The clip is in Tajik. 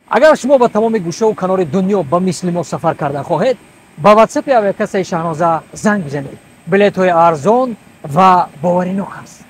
Агар шумо ба тамоми гӯшаву канори дунё ба мисли мо сафар кардан хоҳед, ба ватсапи авиакассаи Шаҳноза занг бизанед. Билетҳои арзон ва боваринок аст.